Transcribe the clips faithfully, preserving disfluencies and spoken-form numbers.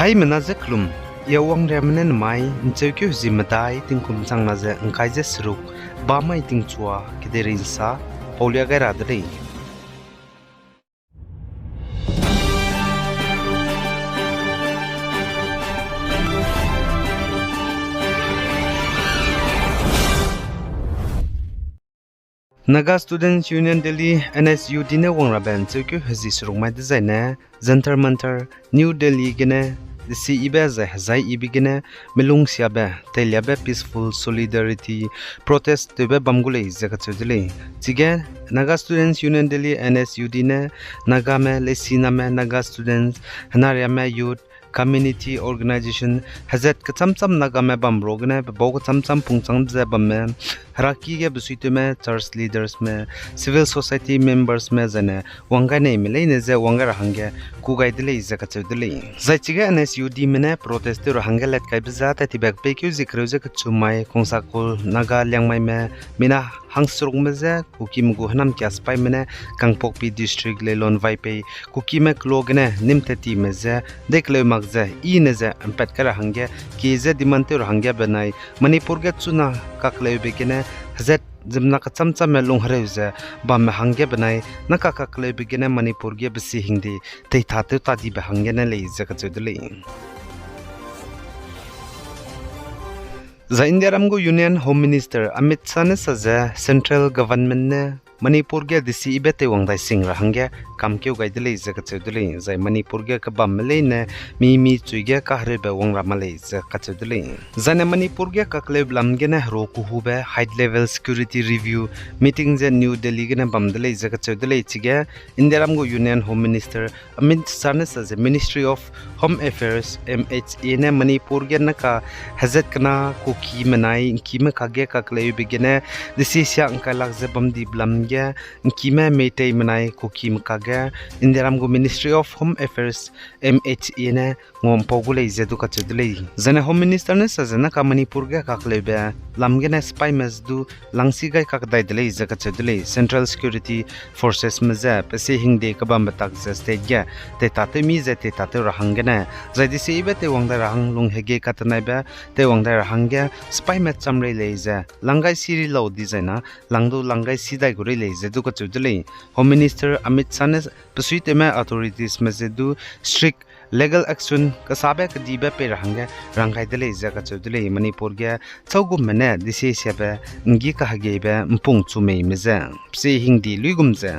Aimena ze kelum, ia wangriame ne nemai ’ncheukeu hezie medai tingkum changna ze ’ngkai ze seruk, bamai tingchua kedeirei ’nsa paulia gai ra de lei. Naga Students Union Delhi, N S U D ne wangrabe ’ncheukeu hezie seruk mai dezaine, Jantar Mantar, New Delhi gene, desi yibe zai hezai yibe gene, melungsiabe, teiliabe peaceful solidarity protest tewbe bam gu lei ze kacheu de lei. Chige, Naga Students Union Delhi, N S U D ne, Nagame, Leisiname, Naga Students, Henariame Youth, Community Organization, hezat kechamcham Nagame bam ro gene, pebau kechamcham pungchang ze bamme, heraki ge besuitewme, church leadersme, civil society membersme zaine, wang gai neime leine ze wang gai ra hangge, ku gai de lei ze kacheu de lei. Zai chige N S U Dme ne protest tew ra hangge let kaibe ze, tat tibe kepeikeu zie kereu ze kechumai, Kongsakul, Naga Liangmaime, mina hangserukme ze, Kukime gu hênamkia sipaime ne, Kangpokpi District, Leilon Vaipei, Kukime kelo gene, nîm tetime ze, deikeleu mak ze, i ne ze, ’mpat kai ra hangge, kie ze demand tew ra hangge benai, Manipur ge chuna kakleube gene, hezat ziemmena kechamchamme lunghereu ze, bamme hangge benai, na kakakleube gene Manipur ge besi hingde, teitha tew ta dibe hangge ne lei ze kacheu de lei. Zai Indiaram gu Union Home Minister Amit Shah ne sa ze Central Government ne Manipur ge desi yibe teiwang dai sing ra hangge kamkeu gai de lei ze kacheu de lei. Zai Manipur ge kebamme leine mi mi chui ge kahereube wang ra ma lei ze kacheu de lei. Zaine Manipur ge kakleube lam gene hero kuhube high level security review meeting ze New Delhi gene bam de lei ze kacheu de lei. Chige Indiaram gu Union Home Minister Amit Shah ne sa ze Ministry of Home Affairs, M H A ne Manipur ge naka hezat kena Kukime nai ’ngkime kage kakleube gene desi sia ’ngkailak ze bam dibe lam ge ’ngkime Meiteime nai Kukime kage Indiaram gu Ministry of Home Affairs, M H A ne ngampau gu lei ze du kacheu de lei. Zaine Home Minister ne sa ze naka Manipur ge kakleube lam gene sipaime ze du langsi gai kakdai de lei ze kacheu de lei. Central Security Forcesme ze pesi hingde kebambe tak ze state ge teitatew mi ze teitatew ra hanggene, zai desi yibe teiwang dai ra hang lung hege katenaibe teiwang dai ra hangge sipaime cham rei lei ze lang gai si ri lau dizai na, lang du lang gai si dai gu rei lei ze du kacheu de lei. Home Minister Amit Shah ne besuitewme authoritesme ze du strict legal action kasabe kedibe pei ra hangge rang gai de lei ze kacheu de lei. Manipur ge châugumme ne desi siabe ’nggi kahegeibe ’mpung chu meime ze pesi hingdi luigum ze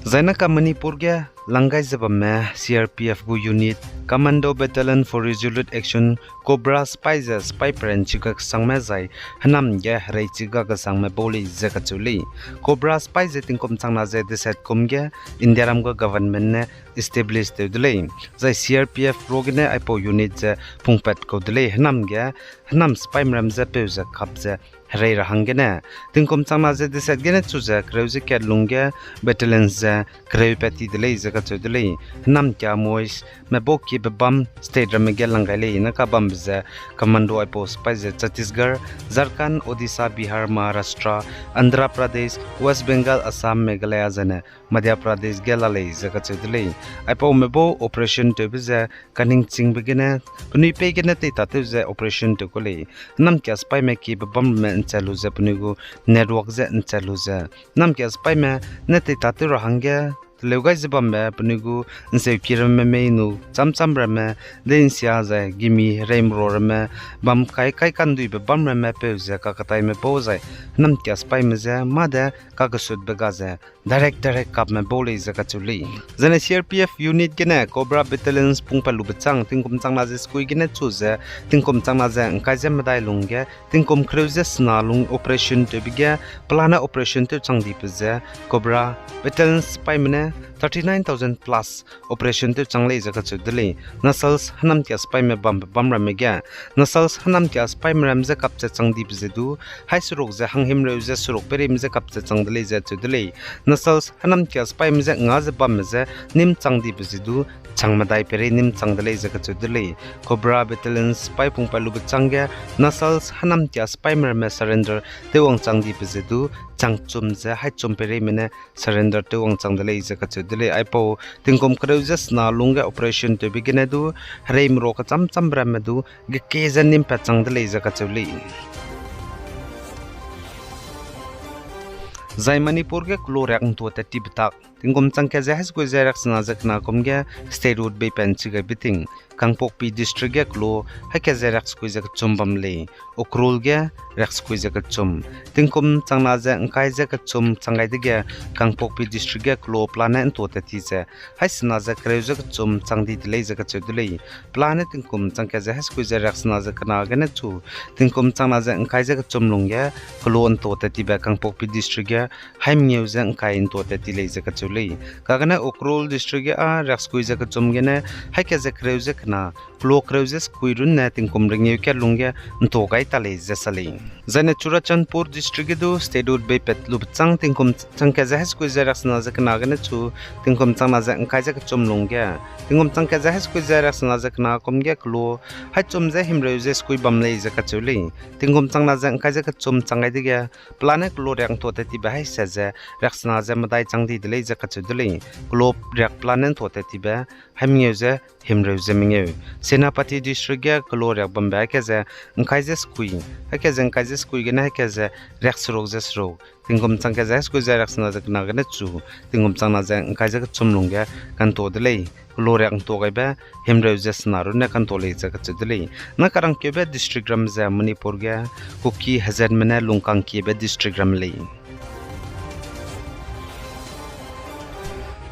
Zai naka Manipur ge lang gai ze bamme C R P F gu unit, Commando Battalion for Resolute Action, Cobra sipai ze sipai peranchi ga kesangme zai hênam ge hereichi ga kesangme bau lei ze kacheu lei. Cobra sipai ze tingkum changna ze deset kum ge Indiaram gu government ne establish tew de lei. Zai C R P F ruagene aipau unit ze pungpat kau de lei. Hênam ge, hênam sipaime ram ze peu ze kap ze herei ra hanggene, tingkum changna ze deset gene chu ze kereu ze kat lungge battalions ze kereu pat ti de lei ze kacheu de lei. Hênam kia moisme bau kiebe bam state ramme ge lang gai lei naka bambe ze commando aipau sipai ze Chhattisgarh, Jharkhand, Odisha, Bihar, Maharashtra, Andhra Pradesh, West Bengal, Assam, Meghalaya zene Madhya Pradesh ge la lei ze kacheu de lei. Aipaume bau operation tewbe ze kaningchingbe gene, penui pei gene teitatew ze operation tew ku lei. Hênam kia sipaime kiebe bamramme ’nchat lu ze penui gu network ze ’nchat lu ze, hênam kia sipaime ne teitatew ra hangge teleu gai ze bambe penui gu ’nseuki ramme mei nu chamcham ramme, dei ’nsia zai gimi reimro ramme, bam kai kai kanduibe bamramme peu ze kakataime bau zai, hênam kia sipaime ze mâ de kakesutbe ga ze direct direct kapme bau lei ze kacheu lei. Zene C R P F unit gene Cobra battalions pungpat lube chang tingkum changna ze sekui gene chu ze tingkum changna ze ’ngkai ze medai lungge tingkum kereu ze sena lung operation tewbe ge pelane operation tew chang dibe ze Cobra battalions sipaime ne thirty nine thousand plus operation tew chang lei ze kacheu de lei. Naxals hênam kia sipaime bambe bamramme ge, Naxals hênam kia sipaime ram ze kap ze chang dibe ze du, hai seruk ze hanghimreu ze seruk peireime ze kap ze chang de lei ze cheu de lei. Naxals hênam kia sipaime je nga ze bamme je nîm chang dibe ze du, chang medai peirei nîm chang de lei ze kacheu de lei. Cobra battalions sipai pungpat lube changge, Naxals hênam kia sipaime ramme surrender tewwang chang dibe ze du, chang chum ze hai chum peireime ne surrender tewwang chang de lei ze kacheu de lei. Aipau tingkum kereu ze sena lungge operation tewbe gene du, hereime ro kecham cham ramme du, geke ze nim pat chang de lei ze kacheu lei. Zai Manipur ge kelo riak ’ntua tat tibe tak, tingkum chang kat ze hasikui ze riaksena ze kena kum ge statehood beipat chi gaibe ting, Kangpokpi District ge kelo, haikat ze riaksekui ze kechum bam lei, Ukhrul ge riaksekui ze kechum. Tingkum changna ze ’ngkai ze kechum chang gai dege, Kangpokpi District ge kelo pelane ’ntua tat ti ze, haisena ze kereu ze kechum chang di de lei ze kacheu de lei. Pelane tingkum chang kat ze hasikui ze riaksena ze kena gene chu, tingkum changna ze ’ngkai ze kechum lungge, kelo ’ntua tat tibe Kangpokpi District ge, haimengeu ze ’ngkai ’ntua tat ti lei ze kacheu lei. Kagene Ukhrul District ge â riaksekui ze kechum gene, haikat ze kereu ze kena, kelo kereu ze sekui runne tingkum ringeu kat lungge ’ntua gai ta lei ze sa lei. Zaine Churachandpur District ge du statehood beipat lube chang tingkum chang kat ze hasikui ze riaksena ze kena gene chu, tingkum changna ze ’ngkai ze kechum lungge, tingkum chang kat ze hasikui ze riaksena ze kena kum ge kelo, haichum ze himreu ze sekui bam lei ze kacheu lei. Tingkum changna ze ’ngkai ze kechum chang gai dege, pelane kelo riak ’ntua tat tibe haise ze, riaksena ze medai chang di de lei ze kacheu de lei. Kelo riak pelane ’ntua tat tibe, haimengeu ze, himreu ze mengeu. Senapati District ge kelo riak bambe haikat ze, ’ngkai ze sekui, haikat ze ’ngkai ze sekui gene haikat ze, riakseruk ze seruk. Tingkum chang kat ze hasikui ze riaksena ze kena gene chu, tingkum changna ze ’ngkai ze kechum lungge, ka'ntua de lei. Kelo riak ’ntua gaibe, himreu ze sena runne ka'ntua lei ze kacheu de lei. Na karangkeube district ram ze Manipur ge, Kuki hezatme ne lungkangkiebe district ram lei.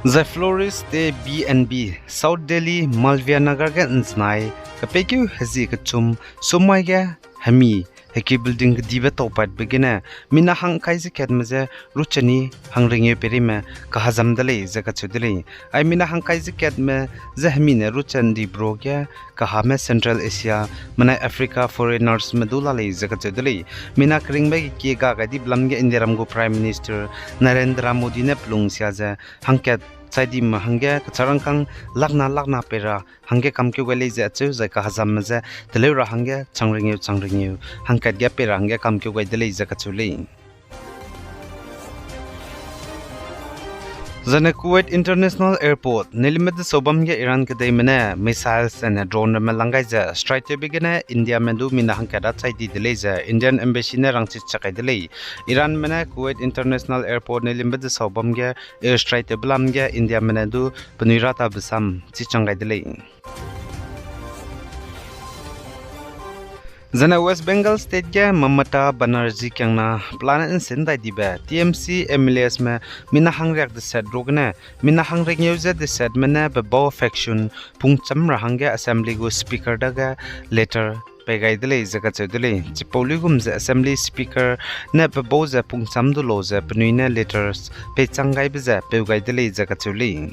Zai Florist Day B and B, South Delhi, Malviya Nagar ge ’nzenai, kepeikeu hezi kechum, sumai ge, hemi, heki building kedibe taupatbe gene, mina hangkai ze katme ze, rucheni, hangringeu peirime, kahazam de lei ze kacheu de lei. Ai mina hangkai ze katme, ze hemi ne ruchen di bro ge, kahame Central Asia, menai Africa foreigners me du la lei ze kacheu de lei. Mina keringbe ge kie ga gai dibe lam ge Indiaram gu Prime Minister Narendra Modi ne pelungsia ze, hangkat chai dime hangge kecharangkâng lakna lakna pei ra hangge kamkeu gai lei ze acheu zai kahazamme ze teleu ra hangge changringeu changringeu hangkat ge pei ra hangge kamkeu gai de lei ze kacheu lei. Zane Kuwait International Airport, neilimbe desau bam ge Iran kedeime ne missiles zane drone ramme lang gai ze strike tewbe gene Indiame du mina hangkat da chai di de lei ze Indian Embassy ne rangchi chak gai de lei. Iranme ne Kuwait International Airport neilimbe desau bam ge airstrike tewbe lam ge Indiame ne du penui ra tabe sam chi chang gai de lei. Zane West Bengal State ge Mamata Banerjee kiangna pelane ’nsin dai dibe T M C M L As me mina hangriak deset rugene, mina hangringeu ze desetme ne pebau faction pungcham ra hangge Assembly gu Speaker dage letter pei gai de lei ze kacheu de lei. Chipau luigum ze Assembly Speaker ne pebau ze pungcham du lau ze penui ne letters peichang gaibe ze peu gai de lei ze kacheu lei.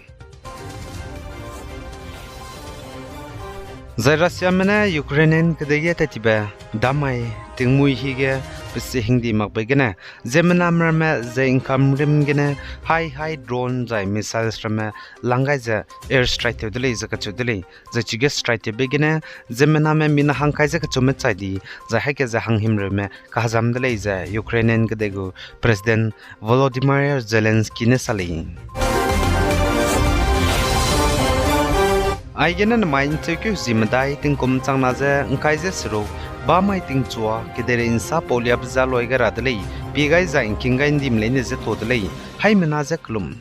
Zai Russiame ne Ukrainian kedei ge tat tibe damai tingmui hige pesi hingdi makbe gene, ziemmena ramme ze income rim gene hai hai drone zai missiles ramme lang gai ze airstrike tew de lei ze kacheu de lei. Zai chige strike tewbe gene, ziemmename mina hangkai ze kechumme chai di, zai haige ze hanghimreume kahazam de lei ze Ukrainian kedei gu President Volodymyr Zelensky ne sa lei. Aigene nemai ’ncheukeu zi medai tingkum changna ze ’ngkai ze seruk, bamai tingchua kedeirei ’nsa pauliabe ze loige ra de lei, pie gai zai ’ngking gai ’ndim leine ze to de lei, haimena ze kelum.